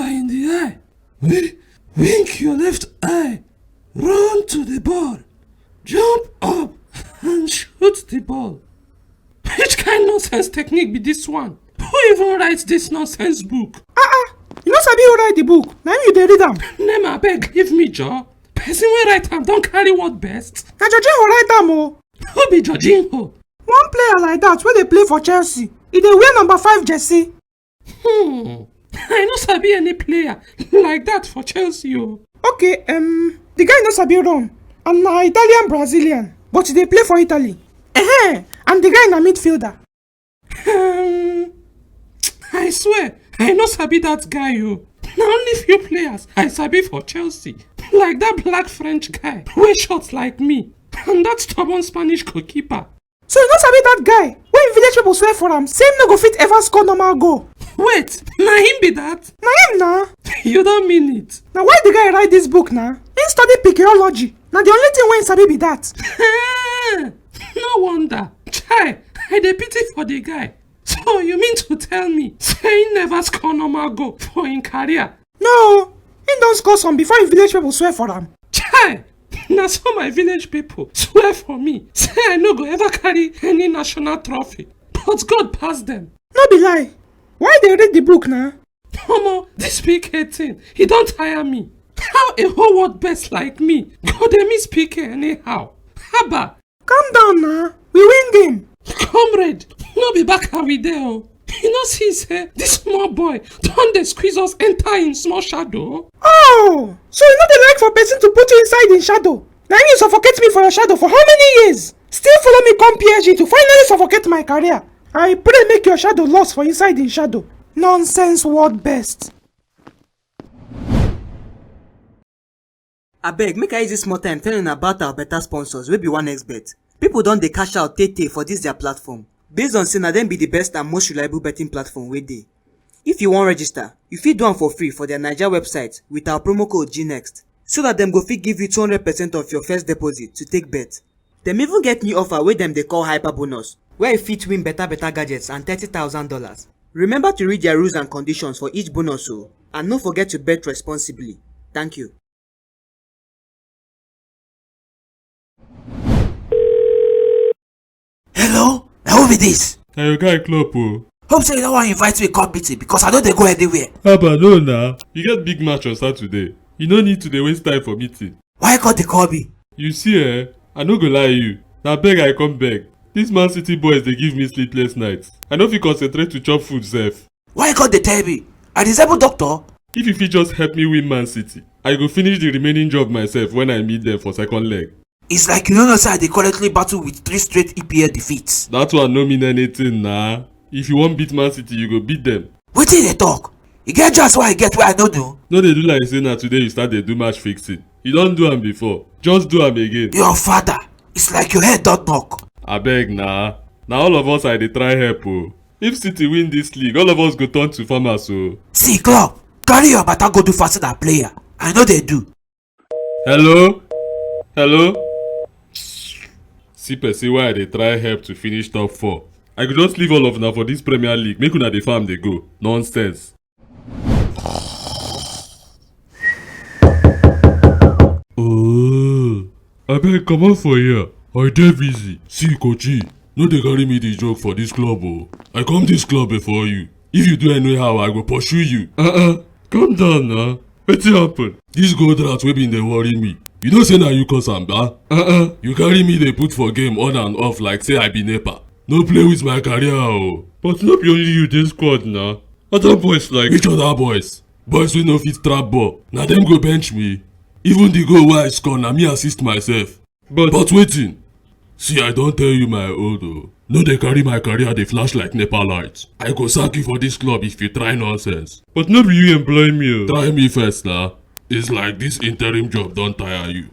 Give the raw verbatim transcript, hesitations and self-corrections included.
in the eye. Wi- Wink your left eye. Run to the ball. Jump up and shoot the ball. Which kind nonsense technique be this one? Who even write this nonsense book? Ah ah, you no sabi who write the book. Na him you dey read am. Name abeg, leave me, Joe. Person wey write am don carry word best. Na Jorginho write am o. Who be Jorginho? One player like that wey dey play for Chelsea. E dey wear number five jersey. Hmm. I no sabi any player like that for Chelsea o. Okay, um, the guy no sabi run, and na Italian Brazilian, but he dey play for Italy. Ehe, and the guy na midfielder. Um, I swear, I no sabi that guy o. Na only few players I sabi for Chelsea, like that black French guy wey short like me, and that stubborn Spanish goalkeeper. So you no sabi that guy wey him village people swear for am say him no go fit ever score normal goal? Wait, na him be that? Na him na. You don mean it? Na why the guy write this book na? Him study pikiology. Na the only thing wey him sabi be that. No wonder. Chai, I dey pity for the guy. So you mean to tell me say he never score normal goal for him career? No, he don score some before him village people swear for am. Chai! Na so my village people swear for me say I no go ever carry any national trophy. But God pass them. No be lie. Why dey read the book na? Omo, this P K thing, e don tire me. How a whole world best like me go dey miss P K anyhow? Haba! Calm down na. We win game. Comrade, no be back how we dey o. You no see say this small boy don dey squeeze us enter him small shadow? Oh, so you no dey like for person to put you inside him shadow? Na you suffocate me for your shadow for how many years? Still follow me come P S G to finally suffocate my career. I pray make your shadow lost for inside him shadow. Nonsense word best. Abeg, make I use this small time tell una about our better sponsors wey be one X bet. People don dey cash out tey tey for this their platform. Based on say na dem be the best and most reliable betting platform wey dey. If you wan register, you fit do am for free for their Naija website with our promo code G next, so that dem go fit give you two hundred percent of your first deposit to take bet. Dem even get new offer wey dem dey call Hyper Bonus, where you fit win better better gadgets and thirty thousand dollars. Remember to read their rules and conditions for each bonus o, and no forget to bet responsibly. Thank you. Hello? Na who be this? Na your guy Klopp o. Hope say you no wan invite me come meeting because I no dey go anywhere. Haba, no na. You get big match on Saturday. You no need to dey waste time for meeting. Why you come dey call me? You see eh, I no go lie you. Na beg I come beg. These Man City boys dey give me sleepless nights. I no fit concentrate to chop food sef. Why you come dey tell me? I resemble doctor? If you fit just help me win Man City, I go finish the remaining job myself when I meet them for second leg. It's like you no know say I dey currently battle with three straight E P L defeats. That one no mean anything na. If you wan beat Man City, you go beat them. Wetin you dey talk? E get chance wey I get wey I no do? No dey do like say na today you start dey do match fixing. You don do am before. Just do am again. Your father, it's like your head don knock. Abeg na. Na all of us I dey try help o. If City win this league, all of us go turn to farmers o. See, Klopp, carry your matter go do fasting and prayer. I no dey do. Hello? Hello? See person wey I dey try help to finish top four. I go just leave all of una for this Premier League, make una dey farm dey go. Nonsense. Oh, abeg comot for here. I dey busy. See, Kochi, no dey carry me dey joke for this club o. I come this club before you. If you do anyhow, I go pursue you. Uh-uh, calm down na. Wetin happen? This gold rat wey bin dey worry me. You know say na you cause am, ba? Uh-uh, you carry me dey put for game on and off like say I be nepa. No play with my career o. But no be only you dey squad na. Other boys like. Which other boys? Boys wey no fit trap ball. Na dem go bench me. Even the goal wey I score, na me assist myself. But. But wetin? See, I don tell you my own o. No dey carry my career dey flash like nepa light. I go sack you for this club if you try nonsense. But no be you employ me o. Try me first na. It's like this interim job don tire you.